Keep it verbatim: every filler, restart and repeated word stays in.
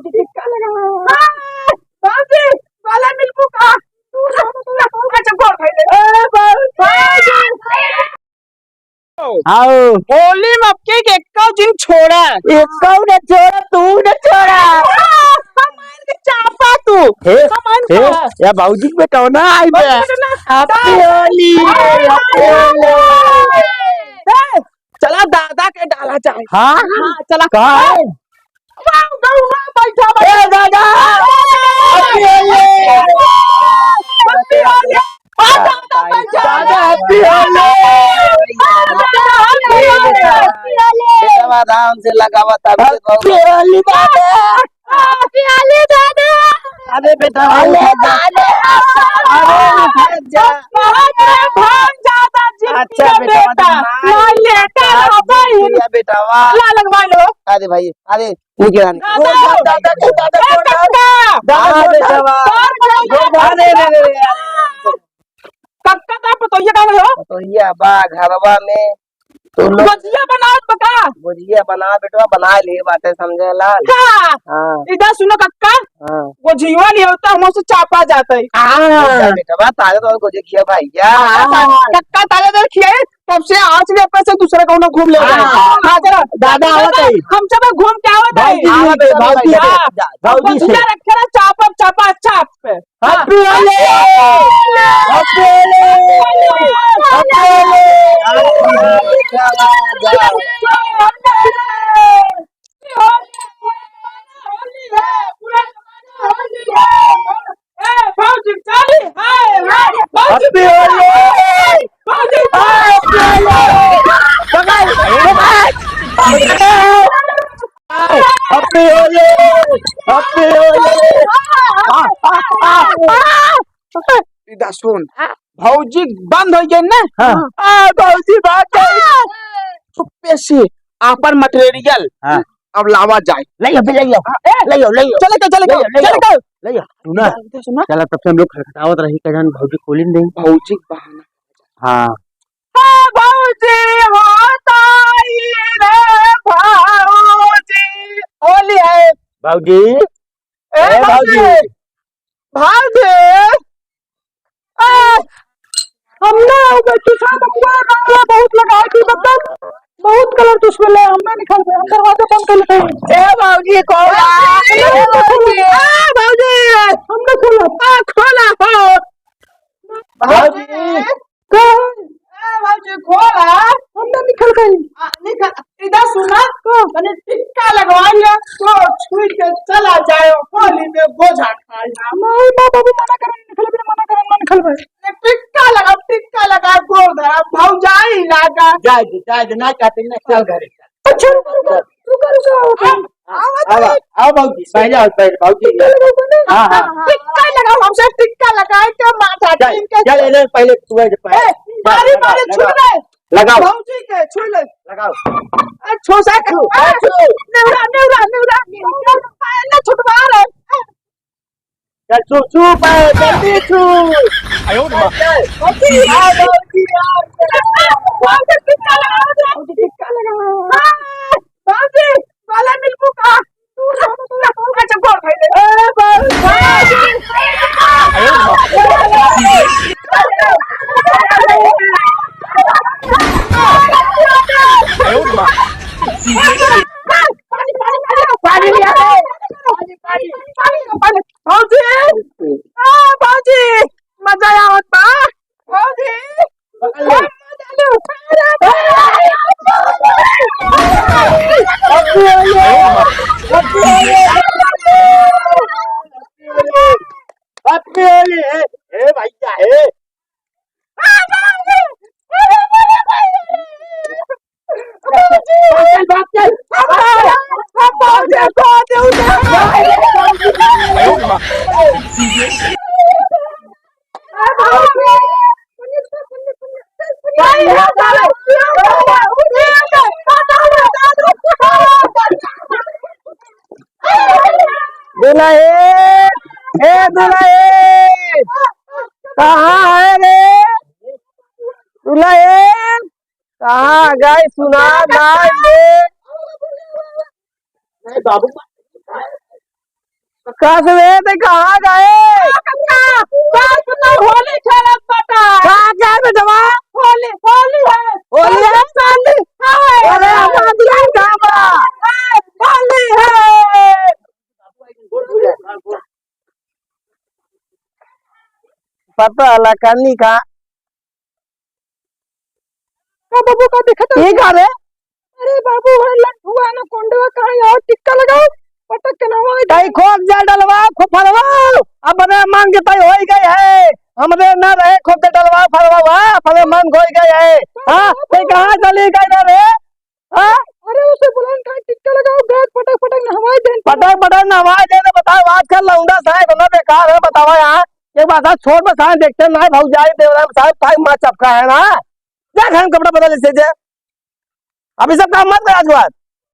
टिक्का लगा। हाँ, बाबूजी, गला मिलबू का? तू, तू, तू, तू, अच्छा, गोड़ धइले। ए, बाबूजी। आओ। होली में अबकी के एक्को जिन छोड़ा। एक्को न छोड़ा, तू न छोड़ा। हमार के चापा तू। हे, हमार हे, का? या बाबूजी के बेटवा ना आई बे। बाबूजी ना। Happy होली, happy होली। ए, चला दादा के डाला जाए। हाँ? हाँ, चला। कहाँ है? वाह, गौरा बैठा, ए बैठा। दादा! Happy होली! Happy होली! आ दादा बैठा। दादा, happy होली! आ दादा, happy होली! Happy होली! बेटवा आराम से लगावा, तब से बहुत Happy होली दादा! Happy होली दादा! अरे बेटा, अरे दादा! अरे रुक जा। बहुत भाग ज्यादा जिंदगी अच्छा, में बेटा, बेटा। ना लेकर आ भाई। बेटा, वाह। ला लगवा लो। अरे भाई, अरे निकल आने। दादा, दादा, दादा, दादा, ए दादा, कक्का। दादा, हाँ, दादा, बेटवा। बार बार गोड़ धर, अरे, अरे, अरे, अरे। कक्का का पतोहिया कहाँ गए हो? पतोहिया बा घरवा में। तो लोग गोजिया बनावत बा का? गोजिया बना बेटवा, बना ले बाटे समझे ला। का? हाँ। इधर सुनो कक्का। हाँ। गोजिया नहीं होता, हमसे चापा जाता है। हाँ। बेटवा, तारे तो गोजिया खिया भाई, क्या? हाँ। कक्का तारे तो खिया है। तब से आज ले पे से दूसरा कौनो घूम ले जाए। हाँ। हाँ, चलो। दादा आवत है। हम सब घूम के आवत है। भौजी आवत है, भौजी आवत है। से। भौजी से। भैया रखे रहा चाप, चापा, चाप पे। हाँ। Happy होली। Happy होली। Happy होली। ए, भौजी, काली, हाय, हाय, भौजी, Happy होली। भौजी, Happy होली। पकड़, पकड़। Happy होली। Happy होली। आ, आ, आ। इधर सुन, भौजी बंद हो गई ना? हाँ। आ, भौजी भाग गई। चुप्पे से अपन material हाँ। अब लावा जाए। ले आओ, ले आओ। हाँ, ए, ले आओ, ले आओ। चले जाओ, चले जाओ, ले आओ, ले चले आओ। जाओ। ले आओ। सुना? इधर सुना। चला, तब से हम लोग खटखटावत रही, कजन भौजी खोलिन दे। भौजी के बहाना। हाँ। ए भौजी, हो ताई रे भौजी। होली है। भौजी। ए ए भौजी। भौजी। भौजी। आ, हमने वो बच्ची साथ हुआ, रंगला बहुत लगाए थी, मतलब, बहुत colour तो उसमें ले, हमने निकाल दिया, हम दरवाजा बंद कर लेते हैं। ए भौजी, खोला। ए भौजी। ए भौजी। हमने खोला। आ, खोला हो। भौजी। का? ए भौजी, खोला। हमने निकल गई। आ, निकल। इधर सुना, हाँ। तनी टिक्का लगवा लिया, तो छुई के चला जाए, होली में बोझा खाए ना। नहीं, माँ बाबू मना करें, निकल बे, मना करें, ना निकल बे। ए, टिक्का लगा, टिक्का लगा, गोड़ धरा, भौजाई लागा। जाए दे, जाए दे, ना चाहते ना, चल घरे। अच्छा, रुको, रुको, रुको, रुको, रुको। आओ, आओ, आओ, आओ, भौजी, पहले आओ, पहले भौजी। टिक्का लगाओ, बोलो। हाँ, हाँ। टिक्का लगाओ, हमसे टिक्का लगाए के माथा चल, टीन के चल, ए, ले, पहले तू है, पहले। ए, मारी, लगा, मारी, लगा। छुट गए। लगाओ। भौजी के छू ले। लगाओ। ए, छू से, छू, ए, छू। नेवरा, नेवरा, नेवरा। ए, ना छुटवा रे। चल, छू, छू, पे, जल्दी छू। आयो रे माँ। चल, भौजी, आ, भौजी, आ, भौजी, टिक्का लगा दे। भौजी, टिक्का लगा। हाँ, भौजी, गला मिलबू का? अच्छा, गोड़ धइले। ए, बाबू। पानी, पानी, पानी, पानी लिया दे। पानी, पानी, पानी, पानी। भौजी, आ, भौजी, मजा आवत बा। भौजी, पकड़ ले। Happy होली, ए, ए भैया, ए। दुल्हन, ए दुल्हन, कहाँ है रे? दुल्हन, कहाँ गई? सुना ना रे। कस रे, ते कहाँ गए? का, का, का, होली खेलत बाटा। का, का बेटवा? होली, होली है। होली है? होली है। अरे, हमार दिल का बा? होली है। पता लकानी का। का बाबू, का देखत है? ई का रे? अरे बाबू, वह लट्ठुआ ना कोंडवा कहाँ यार टिक्का लगाओ, पटक के नहवाई दे। कहीं खोप जा डलवा, खोप फरवा, अपने मन के तय होई गई है, हमरे ना रहे खोप जा डलवा फरवा, अपने मन होई गई है। हाँ, ते कहाँ चली गई ना रे? हाँ? अरे उसे बुलान कहाँ टिक्का लगाओ, गाय पटक पटक नहवाई दे। पटक पटक नहवाई दे, बताओ आजकल लौंडा साहब इतना बेकार है, बतावा यहाँ। एक बात है, छोट में साहब देखते ना भौजाई देवरान साहब, ताई माँ चपका है ना, जा घर में कपड़ा बदल लेते जा। अभी सब काम मत कर आज के बाद।